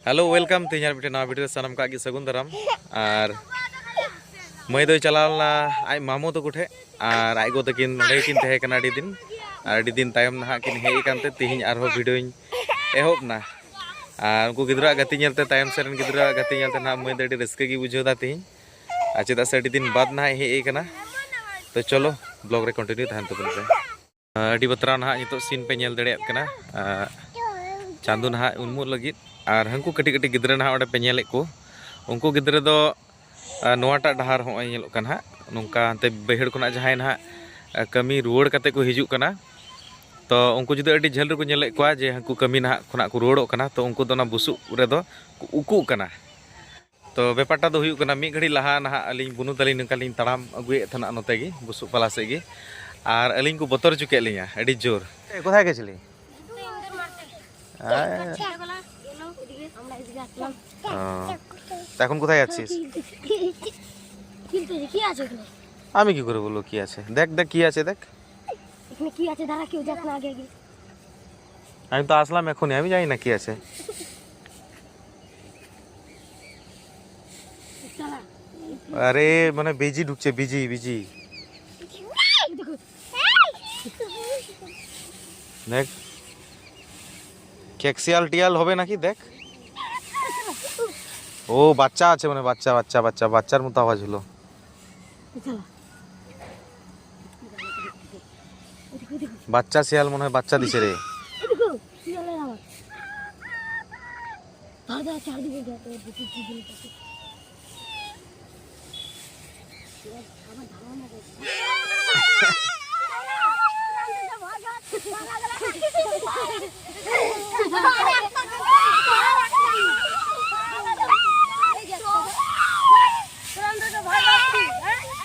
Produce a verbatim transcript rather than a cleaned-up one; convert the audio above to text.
Hello, welcome. ᱛᱮᱦᱮᱧ ᱟᱨ ᱢᱤᱫᱴᱮᱱ ᱱᱟᱣᱟ ᱵᱷᱤᱰᱤᱭᱳ ᱨᱮ ᱥᱟᱱᱟᱢ ᱠᱚᱣᱟᱜ ᱜᱮ ᱥᱟᱹᱜᱩᱱ ᱫᱟᱨᱟᱢ᱾ ᱟᱨ ᱢᱟᱹᱭ ᱫᱚᱭ ᱪᱟᱞᱟᱣ ᱞᱮᱱᱟ ᱟᱡ ᱢᱟᱢᱚ ᱛᱟᱠᱚ ᱴᱷᱮᱡ, ᱟᱨ ᱟᱡ ᱜᱚ ᱛᱟᱹᱠᱤᱱ ᱱᱚᱸᱰᱮ ᱜᱮᱠᱤᱱ ᱛᱟᱦᱮᱸ ᱠᱟᱱᱟ ᱟᱹᱰᱤ ᱫᱤᱱ᱾ ᱟᱨ ᱟᱹᱰᱤ ᱫᱤᱱ ᱛᱟᱭᱚᱢ ᱱᱟᱦᱟᱜ ᱠᱤᱱ ᱦᱮᱡ ᱟᱠᱟᱱ ᱛᱮ ᱛᱮᱦᱮᱧ ᱟᱨᱦᱚᱸ ᱵᱷᱤᱰᱤᱭᱳᱧ ᱮᱦᱚᱵ ᱮᱱᱟ᱾ ᱟᱨ ᱩᱱᱠᱩ ᱜᱤᱫᱽᱨᱟᱹᱣᱟᱜ ᱜᱟᱛᱮ ᱧᱮᱞᱛᱮ, ᱛᱟᱭᱚᱢ ᱥᱮᱫ ᱨᱮᱱ ᱜᱤᱫᱽᱨᱟᱹᱣᱟᱜ ᱜᱟᱛᱮ ᱧᱮᱞᱛᱮ ᱱᱟᱦᱟᱜ ᱢᱟᱹᱭ ᱫᱚ ᱟᱹᱰᱤ ᱨᱟᱹᱥᱠᱟᱹ ᱜᱮ ᱵᱩᱡᱷᱟᱹᱣ ᱮᱫᱟ ᱛᱮᱦᱮᱧ᱾ ᱟᱨ ᱪᱮᱫᱟᱜ ᱥᱮ ᱟᱹᱰᱤ ᱫᱤᱱ ᱵᱟᱫᱽ ᱱᱟᱦᱟᱜ ᱦᱮᱡ ᱟᱠᱟᱱᱟ᱾ ᱛᱚ ᱪᱚᱞᱚ, ᱵᱞᱚᱜ ᱨᱮ ᱠᱚᱱᱴᱤᱱᱤᱭᱩ ᱛᱟᱦᱮᱱ ᱛᱟᱵᱚᱱ ᱯᱮ᱾ ᱟᱹᱰᱤ ᱵᱟᱛᱨᱟᱣ ᱱᱟᱦᱟᱜ ᱱᱤᱛᱚᱜ ᱥᱤᱱ ᱯᱮ ᱧᱮᱞ ᱫᱟᱲᱮᱭᱟᱜ ᱠᱟᱱᱟ᱾ ᱟᱨ ᱪᱟᱸᱫᱚ ᱱᱟᱦᱟᱜ ᱩᱱᱢᱩᱜ ᱞᱟᱹᱜᱤᱫ, ᱟᱨ ᱦᱟᱹᱱᱠᱩ ᱠᱟᱹᱴᱤᱡ ᱠᱟᱹᱴᱤᱡ ᱜᱤᱫᱽᱨᱟᱹ ᱱᱟᱦᱟᱜ ᱚᱸᱰᱮ ᱯᱮ ᱧᱮᱞᱮᱫ ᱠᱚ, ᱩᱱᱠᱩ ᱜᱤᱫᱽᱨᱟᱹ ᱫᱚ, ᱟᱨ ᱱᱚᱣᱟᱴᱟᱜ ᱰᱟᱦᱟᱨ ᱦᱚᱸᱜᱼᱚᱭ ᱧᱮᱞᱚᱜ ᱠᱟᱱᱟ ᱦᱟᱸᱜ, ᱱᱚᱝᱠᱟ ᱦᱟᱱᱛᱮ ᱵᱟᱹᱭᱦᱟᱹᱲ ᱠᱷᱚᱱᱟᱜ ᱡᱟᱦᱟᱸᱭ ᱱᱟᱦᱟᱜ, ᱟᱨ ᱠᱟᱹᱢᱤ ᱨᱩᱣᱟᱹᱲ ᱠᱟᱛᱮ ᱠᱚ ᱦᱤᱡᱩᱜ ᱠᱟᱱᱟ, ᱛᱚ ᱩᱱᱠᱩ ᱡᱩᱫᱤ ᱟᱹᱰᱤ ᱡᱷᱟᱹᱞ ᱨᱮᱠᱚ ᱧᱮᱞᱮᱫ ᱠᱚᱣᱟ ᱡᱮ ᱦᱟᱹᱱᱠᱩ ᱠᱟᱹᱢᱤ ᱱᱟᱦᱟᱜ ᱠᱷᱚᱱᱟᱜ ᱠᱚ ᱨᱩᱣᱟᱹᱲᱚᱜ ᱠᱟᱱᱟ, ᱛᱚ ᱩᱱᱠᱩ ᱫᱚ ᱚᱱᱟ ᱵᱩᱥᱩᱵ ᱨᱮᱫᱚ ᱠᱚ ᱩᱠᱩᱜ ᱠᱟᱱᱟ᱾ ᱛᱚ ᱵᱮᱯᱟᱨᱴᱟ ᱫᱚ ᱦᱩᱭᱩᱜ ᱠᱟᱱᱟ, ᱢᱤᱫ ᱜᱷᱟᱹᱲᱤᱡ ᱞᱟᱦᱟ ᱱᱟᱦᱟᱜ ᱟᱹᱞᱤᱧ ᱵᱩᱱᱩ ᱛᱟᱹᱞᱤᱧ ᱱᱚᱝᱠᱟ ᱞᱤᱧ ᱛᱟᱲᱟᱢ ᱟᱹᱜᱩᱭᱮᱫ ᱛᱟᱦᱮᱱᱟ ᱱᱚᱛᱮ ᱜᱮ, ᱵᱩᱥᱩᱵ ᱯᱟᱞᱟ ᱥᱮᱫ ᱜᱮ, ᱟᱨ ᱟᱹᱞᱤᱧ ᱠᱚ ᱵᱚᱛᱚᱨ ᱦᱚᱪᱚ ᱠᱮᱫ ᱞᱤᱧᱟ ᱟᱹᱰᱤ ᱡᱳᱨ᱾ ᱮ, ᱠᱳᱛᱷᱟᱭ ᱜᱮᱪᱷᱤᱞᱤ? ᱟᱭ᱾ ও। তা এখন কোথায় যাচ্ছিস? খেলতে যে কি আছে এখানে? আমি কি করে বলবো কি আছে? দেখ, দেখ কি আছে, দেখ। এখানে কি আছে? দাঁড়া, কেউ যাক না আগে আগে। আমি তো আসলাম এখনই, আমি জানি না কি আছে। দাঁড়া। আরে, মানে বেজি ঢুকছে, বেজি, বেজি। এই দেখো। দেখ। খেকশিয়াল টিয়াল হবে নাকি? দেখ। ও, বাচ্চা আছে মানে, বাচ্চা, বাচ্চা, বাচ্চা, বাচ্চার মতো আওয়াজ হলো। এই চালা। এই দেখো, এই দেখো। বাচ্চা শিয়াল মনে হয় বাচ্চা দিছে রে। এই দেখো, শিয়ালের আওয়াজ। দাঁড়া, দাঁড়া, চারিদিকে যা, তোর দিকে কি বলে থাকে।